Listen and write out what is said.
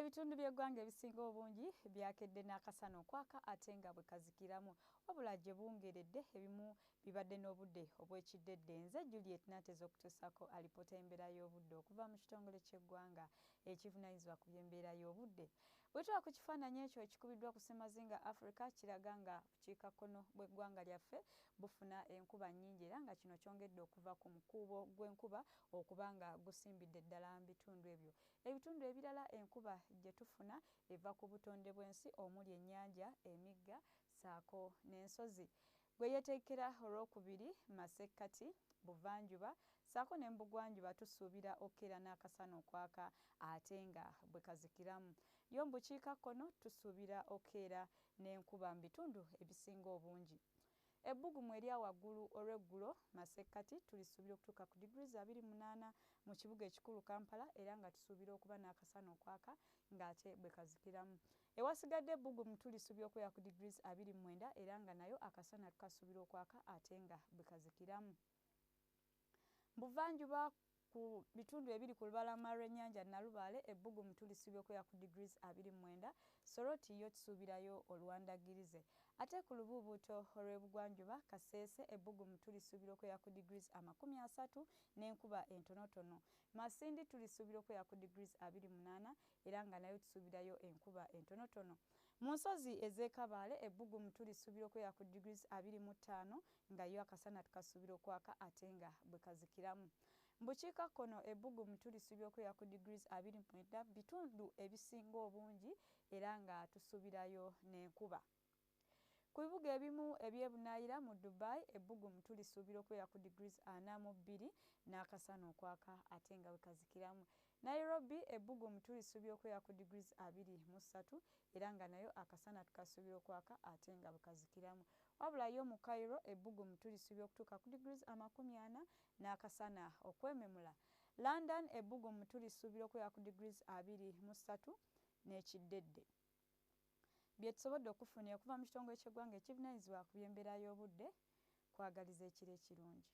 Ebitundu by'eggwanga ebisinga obungi byakedde n'akasana okwaka ate nga bwe kazikiramu, wabula gye bungeredde ebimu bibadde n'obudde obw'ekiddedde. Nze Juliet Nanteza okutuusaako alipoota y'embeera y'obudde okuva mu kitongole ky'eggwanga ekivunaanyizibwa ku by'embeera y'obudde. Bwe tuba ku kifaananyi ekyo ekikubiddwa ku Ssemazinga Africa, kiraga nga bukiikakkono bw'eggwanga lyaffe bufuna enkuba nnyingi era nga kino kyongedde okuva ku mukuubo gw'enkuba okuba nga gusimbidde ddala mu bitundu ebyo. Ebitundu ebirala enkuba gye tufuna eva ku butonde bw'ensi omuli ennyanja, emigga ssaako n'ensozi. Gwe yeeteekera Olwokubiri, masekkati, buvanjuba ssaako ne mu bugwanjuba tusuubira okukeera n'akasana okwaka ate nga bwe kazikiramu. Yo mu bukiikakkono tusuubira okukeera n'enkuba mu bitundu ebisinga obungi. Ebbugumu erya waggulu olw'eggulo masekkati tulisuubira okutuuka ku degrees 28 mu kibuga ekikulu Kampala era nga tusuubira okuba n'akasana okwaka ng'ate bwe kazikiramu. Ewasigadde ebbugumu tulisuubira okubeera ku degrees 29 era nga nayo akasana tukasuubira okwaka ate nga bwe kazikiramu. Buvanjuba ku bitundu ebiri ku lubalama lw'ennyanja Nalubaale ebbugumu tulisuubira okubeera ku degrees 29, Soroti yo tusuubirayo oluwandagirize. Ate ku lubuubuuto olw'ebugwanjuba Kasese ebbugumu tulisuubira okubeera ku degrees 30 n'enkuba entonotono. Masindi tulisuubira okubeera ku degrees 28 era nga nayo tusuubirayo enkuba entonotono. Mu nsozi ez'e Kabaale ebbugumu tulisuubira okubeera ku degrees 25 nga yo akasana tukasuubira okwaka ate nga bwe kazikiramu. Mu bukiikakkono ebbugumu tulisuubira okubeera ku degrees 29 bitundu ebisinga obungi era nga tusuubirayo n'enkuba. Ku bibuga ebimu eby'ebunaayira mu Dubai ebbugumu tulisuubira okubeera ku degrees 42 n'akasana okwaka ate nga bwe kazikiramu. Nairobi ebbugumu tulisuubira okubeera ku degrees 23 era nga nayo akasana tukasuubira okwaka ate nga bwe kazikiramu. Wabula yo mu Cairo ebbugumu tulisuubira okutuuka ku degrees 40 n'akasana okwememula. London ebbugumu tulisuubira okubeera ku degrees 23 n'ekiddedde. Bye tusobodde okufunira okuva mu kitongole ky'eggwanga ekivunaanyizibwa ku by'embeera y'obudde, kwagaliza ekiro ekirungi.